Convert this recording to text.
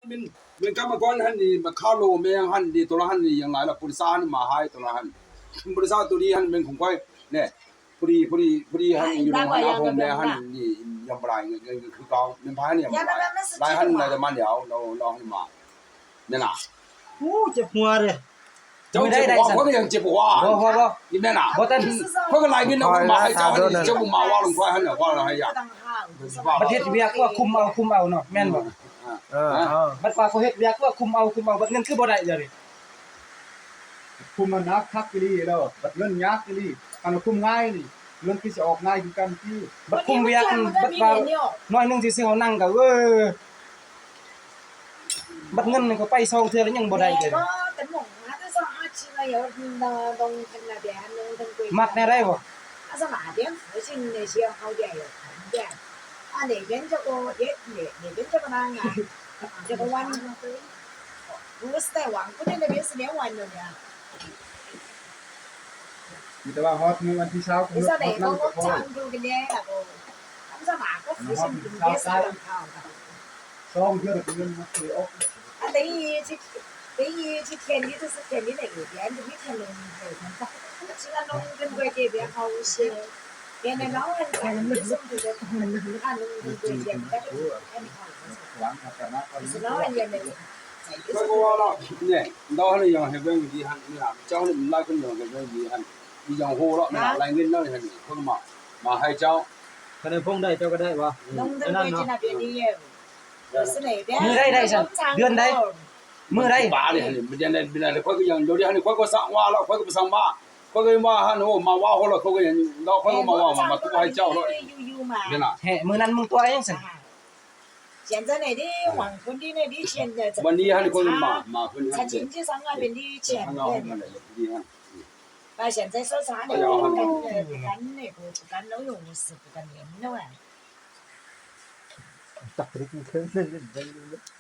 ແມ່ນ ແມ່ນກຳມະກອນຫັ້ນນີ້ ມາຄາໂລແມ່ງຫັ້ນນີ້ ໂຕລະຫັ້ນນີ້ ຢ່າງຫຼາຍລະ ບໍລິສັດຫັ້ນມາໃຫ້ໂຕລະຫັ້ນ ບໍລິສັດໂຕນີ້ຫັ້ນແມ່ນຂອງຂ້ອຍແນ່ ພໍດີ ພໍດີ ພໍດີຫັ້ນຢູ່ໃນຫັ້ນ ອາໂຮມແນ່ຫັ້ນນີ້ ຍັງບໍ່ຫຼາຍ ຍັງ ຍັງຄືເກົ່າ ແມ່ນພາຍນີ້ຍັງບໍ່ຫຼາຍ ຫຼາຍຫັ້ນຫຼາຍແຕ່ມາແລ້ວ ລາວ ລາວໃຫ້ມາ ແມ່ນລະ ໂອ້ ເຈັບຫົວເດ້ ເຈົ້າເຈັບຫົວ ຂ້ອຍກໍຍັງເຈັບຫົວ ບໍ່ ບໍ່ ບໍ່ ອີແມ່ນລະ ບໍ່ແຕ່ນ ຂ້ອຍກໍຫຼາຍເງິນນຳ ຂ້ອຍມາໃຫ້ເຈົ້າ ເຈົ້າບໍ່ມາເວົ້ານຳຂ້ອຍຫັ້ນນະ ເວົ້າໃຫ້ຢາກ ບັດເຮັດວຽກກໍຄຸມເອົາ ຄຸມເອົາເນາະ ແມ່ນບໍ່? ເອີ ເອີ ບັດວ່າເຂົາເຮັດວຽກກໍຄຸມເອົາ ຄຸມເອົາ ບັດເງິນຄືບໍ່ໄດ້ດຽວນີ້ ຄຸມມັນໜັກຄັກອີ່ຫຼີແລ້ວ ບັດເງິນຍາກອີ່ຫຼີ ຄັນວ່າຄຸມງ່າຍນີ້ ເງິນຄືຊິອອກງ່າຍຄືກັນຕິ ບັດຄຸມວຽກ ບັດວ່າໜ້ອຍໜຶ່ງຊື່ໆ ເຮົານັ່ງກໍ ເອີ ບັດເງິນນີ້ກໍໄປສອງເທື່ອແລ້ວຍັງບໍ່ໄດ້ເລີຍ ມັກແນວໃດບໍ່? ມີແຕ່ວ່າຮອດມື້ວັນທີຊາວ ຮອດມື້ກໍພໍ ຮອດມື້ຊາວ ສອງເທື່ອກໍເງິນມັນຊິອອກ ຂ້ອຍກໍວ່າລະ ແນ່ ດອກຫັ້ນຍັງໃຫ້ເບິ່ງດີຫັ້ນ ເຈົ້ານີ້ຫຼາຍຄົນຍັງໃຫ້ເບິ່ງດີຫັ້ນ ມີຫຍັງໂຫລະ ແມ່ນລາຍເງິນເນາະ ເພິ່ນມາ ມາໃຫ້ເຈົ້າ ຄັນໄດ້ພົງໄດ້ ເຈົ້າກໍໄດ້ບໍ່? ອັນນັ້ນເນາະ ມື້ໃດໄດ້ຊັ້ນ ເດືອນໃດ ມື້ໃດ ບາດນີ້ ມັນຍັງໄດ້ ມັນຍັງໄດ້ ຂ້ອຍກໍຍັງ ດຽວນີ້ ຂ້ອຍກໍບໍ່ສັກວ່າລະ ຂ້ອຍກໍບໍ່ສັກວ່າ ຂ້ອຍກໍວ່າຫັ້ນ ໂອ້ ມາວ່າໂຫລະ ຂ້ອຍກໍຍັງ ດອກ ຂ້ອຍກໍມາວ່າ ມາຕົວະໃຫ້ເຈົ້າເນາະ ເຫັນລະ ແຮະ ມື້ນັ້ນມຶງຕົວະຫຍັງຊັ້ນ? ວັນນີ້ຫັ້ນຄົນມາ ມາເພິ່ນຫັ້ນເດ້ ເພິ່ນເອົາໃຫ້ມັນໄດ້ດີຫັ້ນ ຈັກໄປກິນເຄື່ອງ